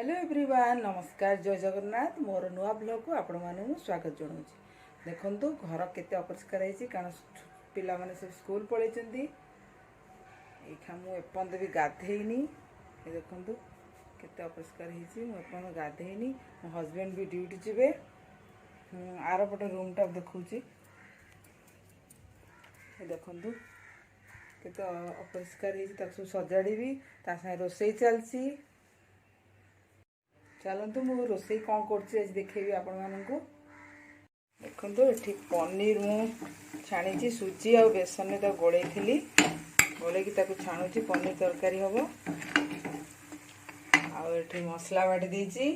Hello everyone, ନମସ୍କାର, ଜୟ ଜଗନ୍ନାଥ। ମୋର ନୂଆ ବ୍ଲଗ୍କୁ ଆପଣମାନଙ୍କୁ ସ୍ୱାଗତ ଜଣାଉଛି। ଦେଖନ୍ତୁ, ଘର କେତେ ଅପରିଷ୍କାର ହେଇଛି, କାରଣ ପିଲାମାନେ ସବୁ ସ୍କୁଲ ପଳେଇଛନ୍ତି। ଏଇଖା ମୁଁ ଏପର୍ଯ୍ୟନ୍ତ ବି ଗାଧେଇନି। ଏ ଦେଖନ୍ତୁ, କେତେ ଅପରିଷ୍କାର ହେଇଛି। ମୁଁ ଏପର୍ଯ୍ୟନ୍ତ ଗାଧେଇନି। ମୋ ହଜବେଣ୍ଡ ବି ଡ୍ୟୁଟି ଯିବେ। ଆରପଟ ରୁମ୍ଟା ଦେଖାଉଛି। ଏ ଦେଖନ୍ତୁ, କେତେ ଅପରିଷ୍କାର ହେଇଛି। ତାକୁ ସବୁ ସଜାଡ଼ିବି, ତା ସାଙ୍ଗେ ରୋଷେଇ ଚାଲିଛି। ଚାଲନ୍ତୁ, ମୁଁ ରୋଷେଇ କ'ଣ କରୁଛି ଆଜି ଦେଖେଇବି ଆପଣମାନଙ୍କୁ। ଦେଖନ୍ତୁ, ଏଠି ପନିର ମୁଁ ଛାଣିଛି। ସୁଜି ଆଉ ବେସନରେ ତାକୁ ଗୋଳେଇଥିଲି, ଗୋଳେଇକି ତାକୁ ଛାଣୁଛି। ପନିର ତରକାରୀ ହେବ। ଆଉ ଏଠି ମସଲା ବାଟି ଦେଇଛି।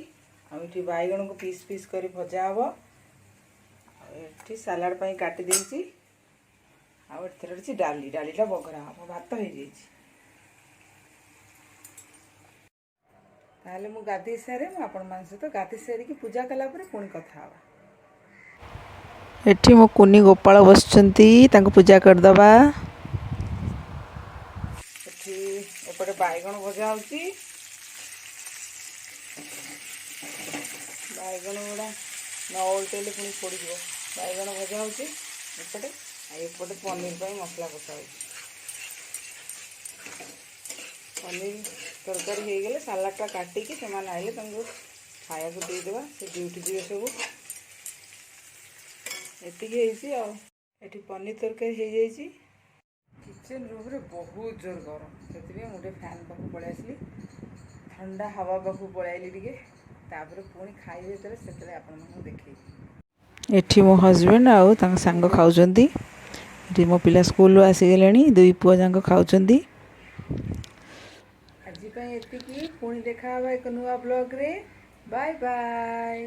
ଆଉ ଏଠି ବାଇଗଣକୁ ପିସ୍ ପିସ୍ କରି ଭଜା ହେବ। ଆଉ ଏଠି ସାଲାଡ଼ ପାଇଁ କାଟି ଦେଇଛି। ଆଉ ଏଥିରେ ଅଛି ଡାଲି, ଡାଲିଟା ବଘରା ହେବ। ଭାତ ହେଇଯାଇଛି। ତାହେଲେ ମୁଁ ଗାଧେଇ ସାରେ, ମୁଁ ଆପଣମାନଙ୍କ ସହିତ ଗାଧେଇ ସାରିକି ପୂଜା କଲା ପରେ ପୁଣି କଥା ହେବା। ଏଠି ମୋ କୁନି ଗୋପାଳ ବସିଛନ୍ତି, ତାଙ୍କୁ ପୂଜା କରିଦେବା। ଏଠି ଏପଟେ ବାଇଗଣ ଭଜା ହେଉଛି। ବାଇଗଣ ଗୁଡ଼ା ନ ଓଲଟେଇଲେ ପୁଣି ପୋଡ଼ିଯିବ। ବାଇଗଣ ଭଜା ହେଉଛି ଏପଟେ, ଆଉ ଏପଟେ ପନିର ପାଇଁ ମସଲା କଷା ହେଉଛି। ପନିର ତରକାରୀ ହେଇଗଲେ ସାଲାଡ଼ଟା କାଟିକି ସେମାନେ ଆଇଲେ ତାଙ୍କୁ ଖାଇବାକୁ ଦେଇଦେବା। ସେ ଡ୍ୟୁଟି ଯିବେ ସବୁ। ଏତିକି ହେଇଛି। ଆଉ ଏଠି ପନିର ତରକାରୀ ହେଇଯାଇଛି। କିଚେନ୍ ରୁମ୍ରେ ବହୁତ ଜୋର ଗରମ, ସେଥିପାଇଁ ମୁଁ ଟିକେ ଫ୍ୟାନ୍ ପାଖକୁ ପଳେଇ ଆସିଲି। ଥଣ୍ଡା ହାୱା ପାଖକୁ ପଳେଇ ଆଇଲି ଟିକେ। ତାପରେ ପୁଣି ଖାଇବେ ଯେତେବେଳେ, ସେତେବେଳେ ଆପଣମାନଙ୍କୁ ଦେଖେଇବି। ଏଠି ମୋ ହଜବେଣ୍ଡ ଆଉ ତାଙ୍କ ସାଙ୍ଗ ଖାଉଛନ୍ତି। ଏଠି ମୋ ପିଲା ସ୍କୁଲରୁ ଆସିଗଲେଣି, ଦୁଇ ପୁଅ ଯାକ ଖାଉଛନ୍ତି। ଆଜି ପାଇଁ ଏତିକି। ପୁଣି ଦେଖା ହେବା ଏକ ନୂଆ ବ୍ଲଗ୍ରେ। Bye bye.